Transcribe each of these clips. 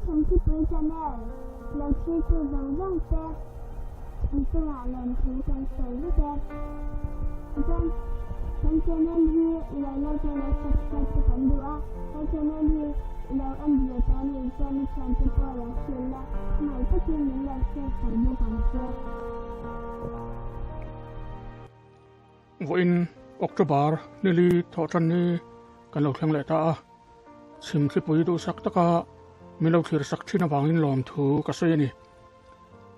Chhimthipui Channel lo thirtu zawng zawng te an chungah lawmthu kan sawi vek e. Chuan kan channel hi i lo like a lo subscribe te kan duh a, he channel hi i lo en ve tawh anih chuan i thiante pawh lo hrilh la, hmangaih takin min lo share sak bawk ang che. Vawiin October nili thawh tan ni kan lo thleng leh ta a, chhim thlipui duhsak taka min lo thlir sak thin avangin lawmthu ka sawi a ni.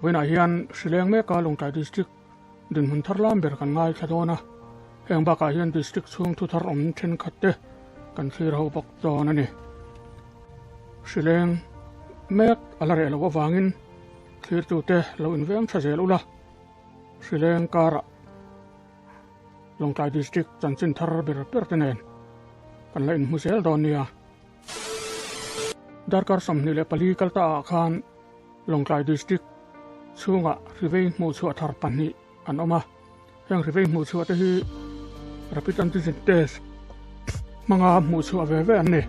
Vawiinah hian Hrileng meka Lawngtlai District dinhmun thar lam ber kan ngaithla dawn a, heng bakah hian District chhung thu thar awm thenkhat te kan thlir ho bawk dawn a ni. Hrileng mek a la reh loh avangin thlirtute lo inveng tha zel ula, Hrileng karah Lawngtlai District chanchin thar ber ber te nen kan la inhmu zel dawn nia. Darkar 24 kal ta ah khan Lawngtlai District chhungah hrivei hmuhchhuah thar pahnih an awm a, heng hrivei hmuhchhuah te hi Rapid Antigen Test hmanga hmuhchhuah ve ve an ni.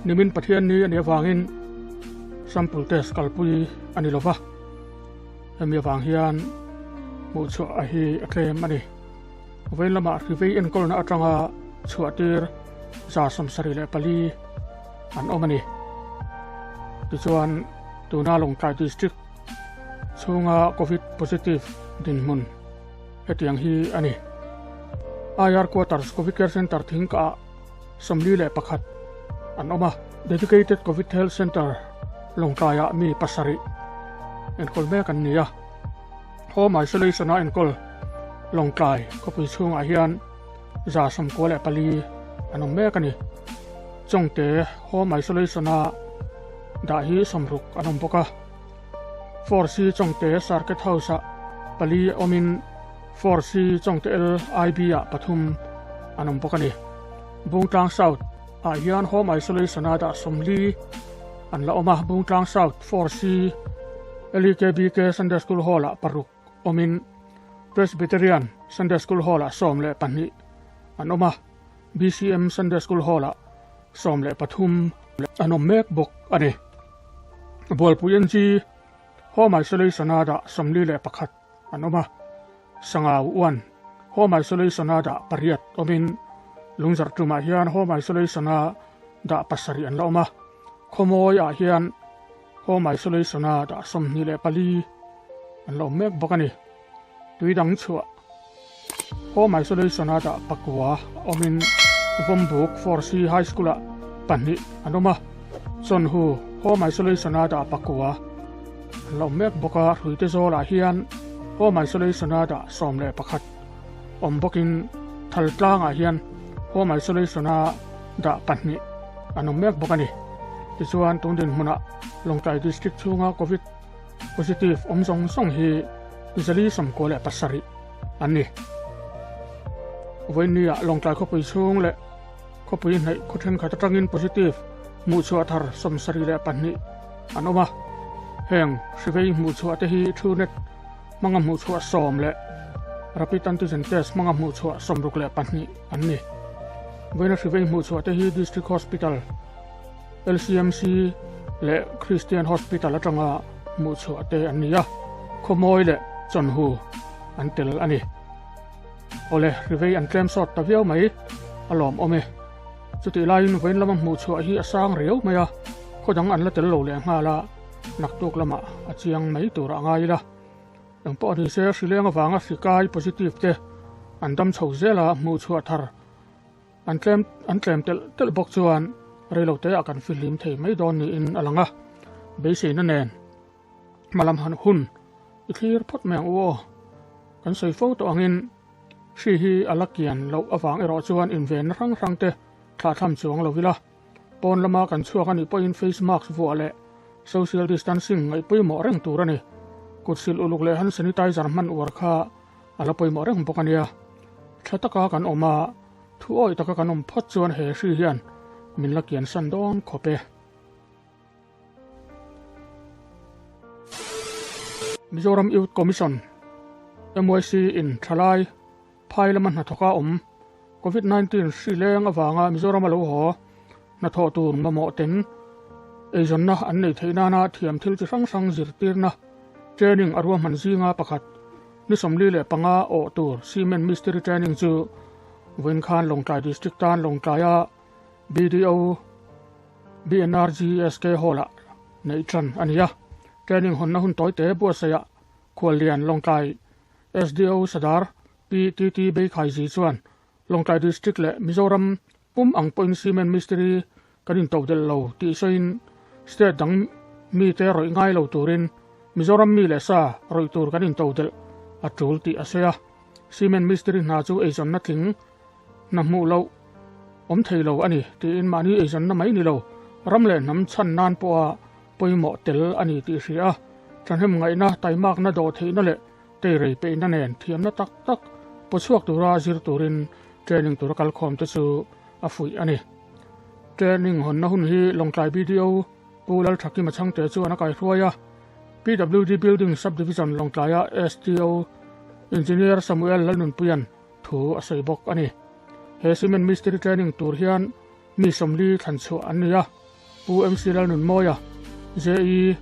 Nimin Pathianni a nih avangin sample test kalpui a ni lova, hemi avang hian hmuhchhuah a hi a tlem a ni. Vawiin lamah hrivei enkawlna atanga chhuahtir 74 an awm a ni. Tichuan, tuna Lawngtlai District chhunga Covid positive dinhmun hetiang hi a ni. IR Quarters Covid Care Centre thingkah 41 an awm a. Dedicated Covid Health Centre Lawngtlaiah mi pasarih enkawl mek an ni a. Home Isolation-a enkawl Lawngtlai khawpui chhungah hian 94 an awm mek a ni. Chawngte Home Isolation-a dah hi 60 an awm bawk a. 4C Chawngte Circuit House-ah pali awmin 4C Chawngte LIB-ah pathum an awm bawk a ni. Bungtlang South ah hian Home Isolation-a dah 40 an la awm a. Bungtlang South 4C LEKBK Sunday School Hall-ah paruk awmin Presbyterian Sunday School Hall-ah 12 an awm a. BCM Sunday School Hall-ah 13 an awm mek bawk a ni. Bualpui NG Home Isolation-a dah 41 an awm a, Sangau 1 Home Isolation-a dah pariat awmin Lungzarh tumah hian Home Isolation-a dah pasarih an la awm a, Khawmawiah hian Home Isolation-a dah 24 an la awm mek bawk a ni. Tui dang chhuah Home Isolation-a dah pakua awmin Vawmbuk 4C High School-ah pahnih an awm a, Chawnhu Home Isolation-a dah pakua an la awm mek bawk a, Hruite Zawlah hian Home Isolation-a dah 11 awm bawkin Thaltlangah hian Home Isolation-a dah pahnih an awm mek bawk a ni. Tichuan, tun dinhmunah Lawngtlai District chhunga Covid Positive awm zawng zawng hi 497 an ni. Vawiinnia Lawngtlai khawpui chhung leh khawpui hnaih khaw thenkhat atangin positive hmuhchhuah thar 72 an awm a. Heng hrivei hmuhchhuah te hi Truenat hmanga hmuhchhuah sawm leh Rapid Antigen Test hmanga hmuhchhuah 62 an ni. Vawiina hrivei hmuhchhuah te hi District Hospital, LCMC leh Christian Hospital atanga hmuhchhuah te an ni a, khawmawi leh chawnhu an tel a ni. Awle, rivei an tlem sawt ta viau mai, a lawmawm e. Chutih laiin vawiin lama hmuhchhuah hi a sang riau mai a, khaw dang an la tel lo leh nghal a, naktuk lamah a chiang mai tur a ngai ila. Engpawh ni se, hrileng avanga hri kai positive te an dam chho zel a, hmuhchhuah thar An tlem an tlem telh telh bawk chuan reilote ah kan fihlim thei mai dawn niin a lang a, beiseina nen hmalam han hun i thlir phawt mai ang u aw. Kan sawi fo tawh angin hri hi a la kian loh avang erawh chuan invenna hrang hrang te thlahthlam chuang lo ila, pawn lama kan chhuak anih pawhin face mask vuah leh social distancing ngaih pawimawh reng tur a ni. Kut silh uluk leh hand sanitizer hman uar kha A la pawimawh reng bawk a nia. Tha taka kan awm a, thu awih taka kan awm phawt chuan he hri hian min la kian san dawn khawp e. Mizoram Youth Commission, MYC, in thalai phai lama hnathawka awm Covid 19 hri leng avanga Mizoram a lo haw hnathawh tur mamawh ten Eizawnna an nei theih nana thiam thil chi hrang hrang zirtirna training a ruahman zinga pakhat ni 45 awh tur Cement Mistiri Training chu vawiin khan Lawngtlai District tan Lawngtlaia BDO BNRGSK Hall-ah neih tan a ni a. Training hawnna hun tawite buatsaihah Khuallian Lawngtlai SDO Sadar PTT Beikhaiji chuan Lawngtlai District leh Mizoram pum ang pawhin Cement Mistiri kan intodelh lo tih sawiin state dang mite rawih ngai lo turin Mizoram mi leh sa rawih tur kan intodelh a tul tih a sawi a. Cement Mistiri hna chu eizawnna tling hna hmuh loh awm thei lo a ni tiin mahni eizawnna mai ni lo ram leh hnam chhan nan pawha pawimawh tel a ni tih hria a. Thahnem ngaihna, taimakna dawh theihna leh Teirei peihna nen thiamna tak tak pawchhuak tura zir turin training tura kalkhawm te chu a fuih a ni. Training hawnna hun hi Lawngtlai BDO Pu Lalthakima Chhangte chuan a kaihruai a, PWD Building Sub-Division Lawngtlaia STO Engineer Samuel Lalnunpuia'n thu a sawi bawk a ni. He Cement Mistiri Training tur hian mi 40 thlan chhuah an ni a, Pu MC Lalnunmawia, JE,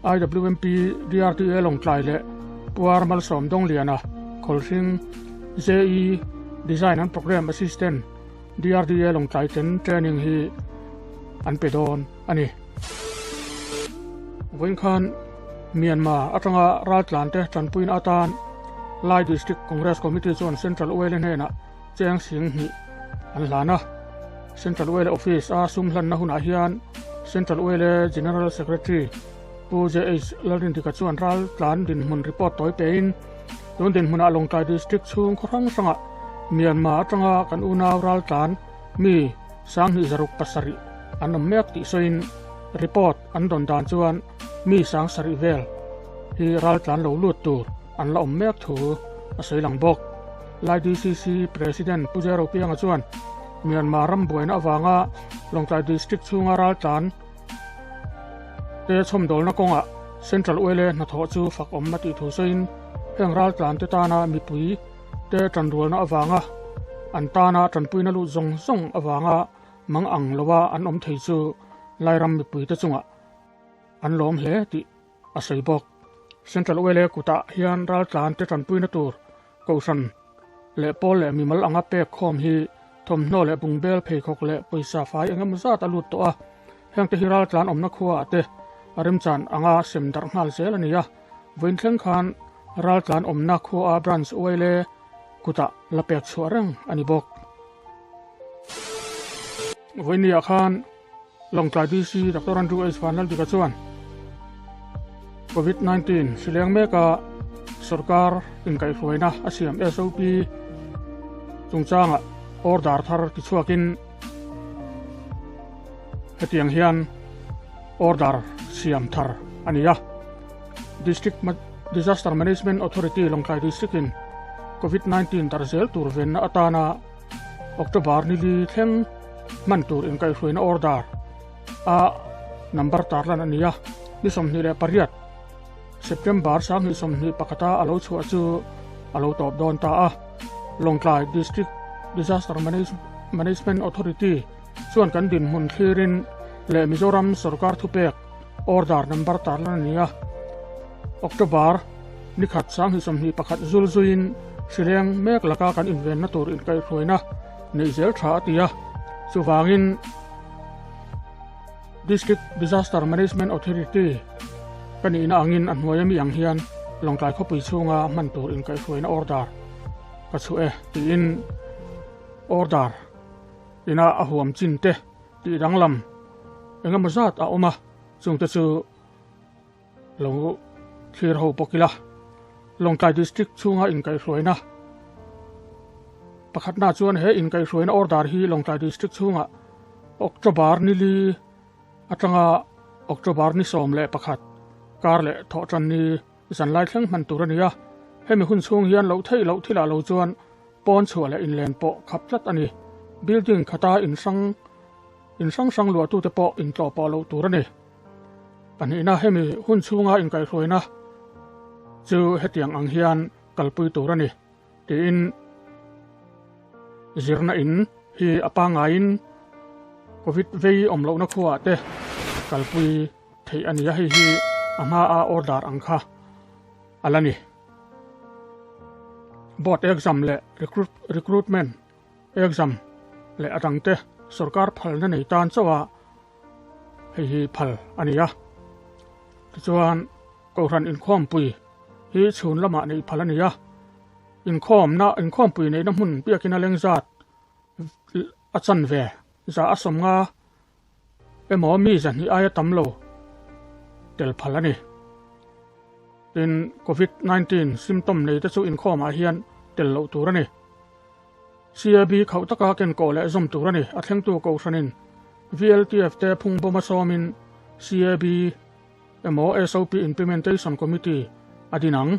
IWMP, DRTA Lawngtlai leh Pu R Malsawm Dawngliana, Khawlhring, JE, Design and Programme Assistant, DRDA Lawngtlai ten training hi an pe dawn a ni. Vawiin khan Myanmar atanga raltlante tanpuina atan Lai District Congress Committee chuan Central Oil hnenah cheng 20,000 an hlan a. Central Oil Office a sum hlanna hunah hian Central Oil General Secretary Pu JH Lalrindika chuan ral tlan dinhmun report tawi pein tun dinhmunah Lawngtlai District chhung khaw hrang hrangah Myanmar atanga kan unau ral tlan mi 27,000 an awm mek tih sawiin report an dawn dan chuan mi 7,000 vel hi ral tlan lo lut tur an la awm mek thu a sawi lang bawk. Lai DCC President Pu Zero Pianga chuan Myanmar ram buaina avanga Lawngtlai District chhunga raltlan te chhawmdawlna kawngah Central Oil-e hnathawh chu fak awm a tih thu sawiin heng raltlan te tana mipui te tanrualna avanga an tana tanpuina lut zawng zawng avanga mang ang loa an awm thei chu Lairam mipui te chungah an lawm hle tih a sawi bawk. Central Oil-e kutah hian raltlan te tanpuina tur Kohhran leh pawl leh mimal anga pek khawm hi thawmhnaw leh bungbel pheikhawk leh pawisa fai eng emaw zat a lut tawh a, hengte hi raltlan awmna khuaah te a remchan anga sem darh nghal zel a ni a, vawiin thleng khan raltlan awmna khua branch Uaile kutah la pek chhuah reng a ni bawk. Vawiinniah khan Lawngtlai DC Doctor Andrew H Vanlaldika chuan Covid-19 hrileng meka sorkar inkaihhruaina a siam SOP chungchanga order thar tichhuakin hetiang hian order siam thar a ni a. District Disaster Management Authority Lawngtlai District in Covid-19 darzel tur venna atana October ni li thleng hman tur inkaihhruaina order a number tarlan a ni a, ni 28 September 2021 a a lo chhuah chu a lo tawp dawn ta a. Lawngtlai District Disaster Management Authority chuan kan dinhmun thlirin leh Mizoram sorkar thupek order number tarlan a ni a, October ni khat 2021 zul zuiin hrileng mek laka kan invenna tur inkaihhruaina neih zel tha a ti a, chuvangin District Disaster Management Authority ka nihna angin a hnuai ami ang hian Lawngtlai khawpui chhunga hman tur inkaihhruaina order ka chhuah e tiin order ina a huam chin te tih danglam engemaw zat a awm a, chungte chu Lo thlir ho bawk ila, Lawngtlai District chhunga inkaihhruaina pakhatna chuan he inkaihhruaina order hi Lawngtlai District chhunga October ni li atanga October ni 11 kar leh thawhtan ni zanlai thleng hman tur a ni a, hemi hun chhung hian loh theih loh thilah lo chuan pawn chhuah leh inlen pawh khap tlat a ni. Building khata in hrang in hrang hrang luahtute pawh intlawh pawh loh tur a ni. Pahnihna hemi hun chhunga inkaihhruaina chu hetiang ang hian kalpui tur a ni tiin zirna in hi a pangaiin Covid vei awm lohna khuaah te. kalpui theih a ni a, hei hi a hmaa order ang kha a la ni. Board exam leh recruitment exam leh a dangte sorkar phalna nei tan chauh a hei hi phal a ni a. Tichuan Kohhran inkhawmpui hi chhun lamah neih phal a ni a, inkhawmna inkhawmpui neihna hmun biakin a leng zat a chanve za a 50 emaw mi 200 aia tam lo tel phal a ni. Tin, Covid 19 symptom nei te chu inkhawmah hian tel loh tur a ni. CAB khauh taka kenkawh leh zawm tur a ni. A thlengtu Kohhranin VLTF te phungbawma sawmin CAB emaw SOP Implementation Committee a din ang.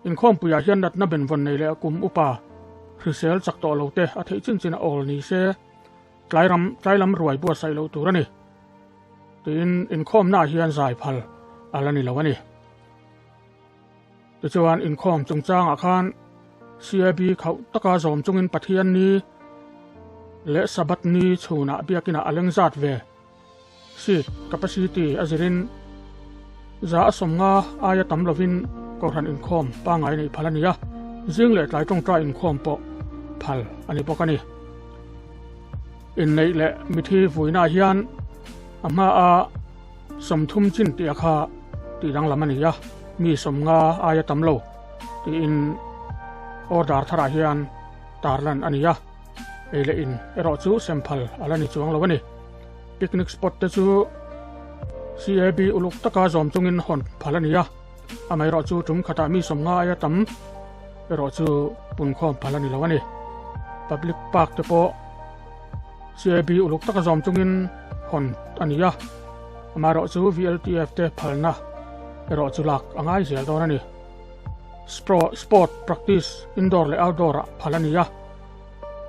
Inkhawmpuiah hian natna benvawn nei leh kum upa hrisel chak tawh lo te a theih chin chin a awl ni se tlairam tlailam ruai buatsaih loh tur a ni. Tiin inkhawmnaah hian zai phal a la ni lo a ni. Tichuan inkhawm chungchangah khan CAB khauh taka zawm chungin Pathian ni leh Sabbath ni chhunah biakinah a leng zat ve. Seat capacity a zirin 50% aia tam lovin Kohhran inkhawm pangngai neih phal a ni a, zing leh tlai tawngtai inkhawm pawh phal a ni bawk a ni. Inneih leh mithi vuinaah hian a hmaa 30 chin tih a kha tih danglam a ni a, mi 50 aia tam lo tiin order tharah hian tarlan a ni a, ei leh in erawh chu sem phal a la ni chuang lo a ni. Picnic spot te chu CAB uluk taka zawm chungin hawn phal a ni a, amaherawh chu tum khatah mi 50 aia tam erawh chu punkhawm phal a ni lo a ni. Public park te pawh CAB uluk taka zawm chungin hawn a ni a, amaherawh chu VLTF te phalna erawh chu lak a ngai zel dawn a ni. Sport practice indoor leh outdoor ah phal a ni a.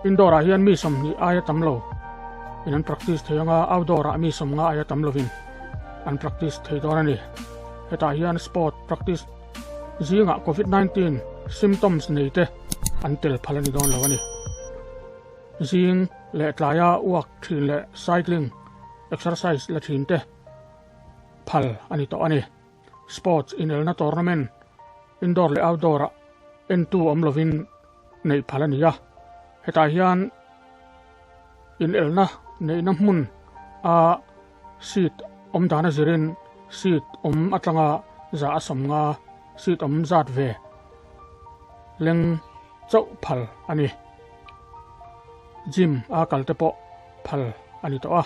Indoor ah hian mi 20 aia tam lo in an practice thei anga outdoor ah mi 50 aia tam lovin an practice thei dawn a ni. Hetah hian sport practice zingah Covid 19 symptoms nei te an tel phal a ni dawn lo a ni. Zing leh tlaia walk thin leh cycling exercise la thin te phal a ni tawh a ni. Sports inelna tournament indoor leh outdoor ah entu awm lovin neih phal a ni a, hetah hian inelna neihna hmun a seat awm dan a zirin seat awm atanga 50% seat awm zat ve leng chauh phal a ni. Gym a kal te pawh phal a ni tawh a.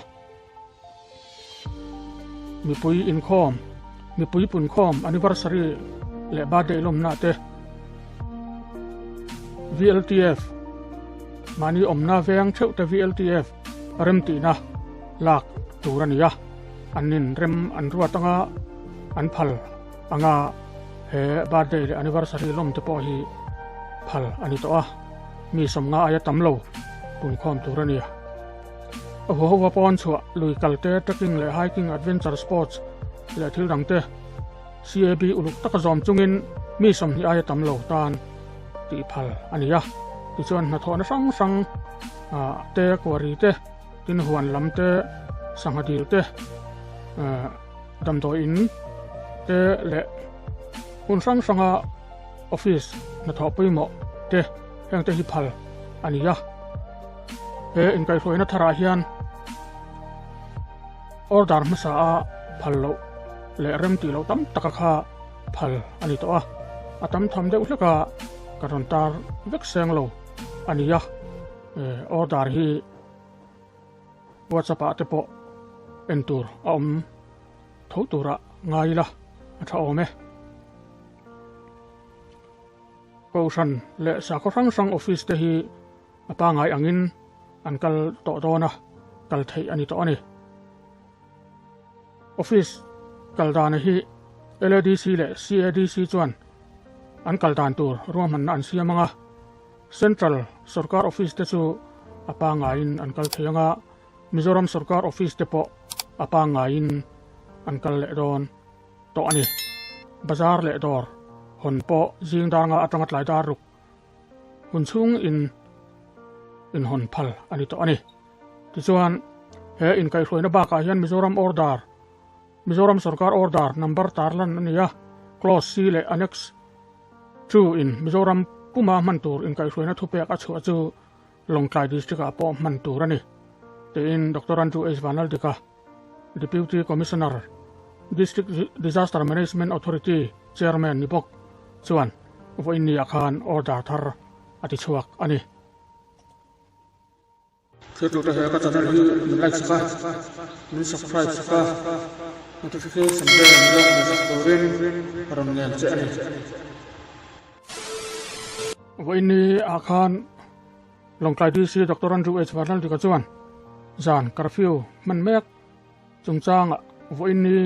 Mipui inkhawm, mipui punkhawm anniversary leh birthday lawmna te VLTF mahni awmna veng theuh te VLTF remtihna lak tur a ni a, an nin rem an ruat anga an phal anga he birthday leh anniversary lawm te pawh hi phal a ni tawh a, mi 50 aia tam lo punkhawm tur a ni. A huahoa pawn chhuah lui kal te, trekking leh hiking, adventure sports leh thil dang te CAB uluk taka zawm chungin mi 20 aia tam lo tan tih phal a ni a. Tichuan hnathawhna hrang hrang te, quarry te, tin huan lam te, sangha dil te, damdawi in te leh hmun hrang hranga office hnathawh pawimawh te heng te hi phal a ni a. He inkaihhruaina tharah hian order hmasa a phal loh leh rem tih loh tam taka kha phal a ni tawh a, a tam tham deuh hlek a ka rawn tar vek seng lo a ni a, order hi WhatsApp ah te pawh en tur a awm tho turah ngai ila a tha awm e. Kohhran leh sakhaw hrang hrang office te hi a pangngai angin an kal tawh dawn a, kal theih a ni tawh a ni. Office kal dana hi LADC leh CADC chuan an kal dan tur ruahmanna an siam ang a, Central sorkar office te chu a pangngaiin an kal thei ang a, Mizoram sorkar office te pawh a pangngaiin an kal leh dawn tawh a ni. Bazar leh dawr hawn pawh zing dar nga atanga tlai dar ruk hun chhung in inhawn phal a ni tawh a ni. Tichuan, he inkaihhruaina bakah hian Mizoram order. Mizoram sorkar order number tarlan a ni a, Clause C leh Annex ii in Mizoram puma hman tur inkaihhruaina thupek a chhuah chu Lawngtlai District-ah pawh hman tur a ni, tiin Doctor Andrew H. Vanlaldika, Deputy Commissioner, District Disaster Management Authority Chairman ni bawk chuan vawiin ni ah khan order thar a ti chhuak a ni. Thiltute he ka channel hi min like sak a, min subscribe sak a, notification bell min lo hmu sak turin ka rawn ngen che a ni. Vawiin ni ah khan Lawngtlai DC Doctor Andrew H Vanlaldika chuan zan curfew hman mek chungchangah vawiin ni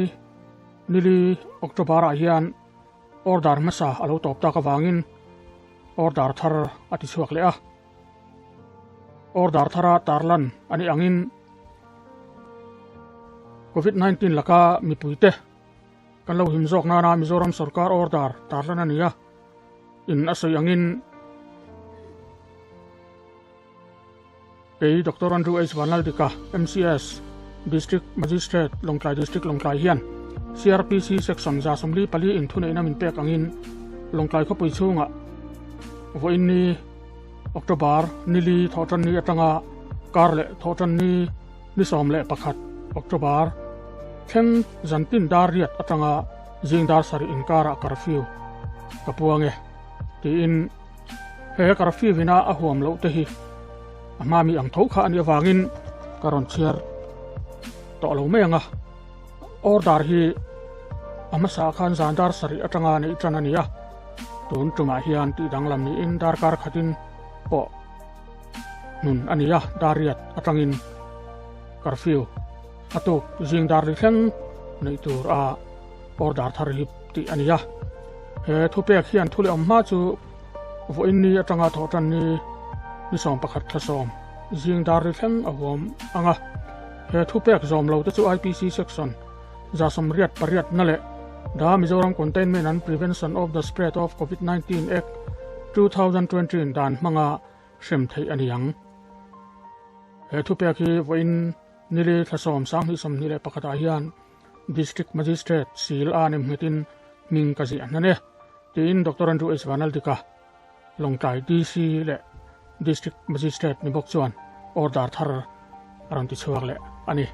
nili October ah hian order hmasa a lo tawp tak avangin order thar a ti chhuak leh a. Order thara tarlan a nih angin Covid-19 laka mipuite kan lo him zawk nana Mizoram sorkar order tarlan a ni a, in a sawi angin kei Doctor Andrew H Vanlaldika, MCS, District Magistrate, Lawngtlai District Lawngtlai hian CRPC Section 144 in thuneihna min pek angin Lawngtlai khawpui chhungah vawiin ni October nili thawhtanni atanga kar leh thawhtanni ni 11 October thleng zantin dar riat atanga zing dar sarih inkarah curfew ka puang e tiin He curfew ina a huam loh te hi a hma mi ang tho kha a nih avangin ka rawn chhiar tawh lo mai ang a. Order hi a hmasa khan zan dar sarih atanga neih tan a ni a, tun tumah hian tih danglam niin darkar khatin pawh hnun a ni a, dar riat atangin curfew a tuk zing dar ri thleng neih tur a order thar hi tih a ni a. He thupek hian thu leh awm hma chu vawiin ni atanga thawh tan ni ni 11 thla sawm zing dar ri thleng a huam ang a. He thupek zawm lo te chu IPC section 188 na leh The Mizoram Containment and Prevention of the Spread of Covid-19 Act 2020 in dan hmanga hrem theih a ni ang. He thupek hi vawiin nili thla sawm 2021 ah hian District Magistrate sil a nem nghetin hming ka ziah hnan e, tiin Doctor Andrew H. Vanaldika, Lawngtlai DC leh District Magistrate ni bawk chuan order thar a rawn ti chhuak leh a ni.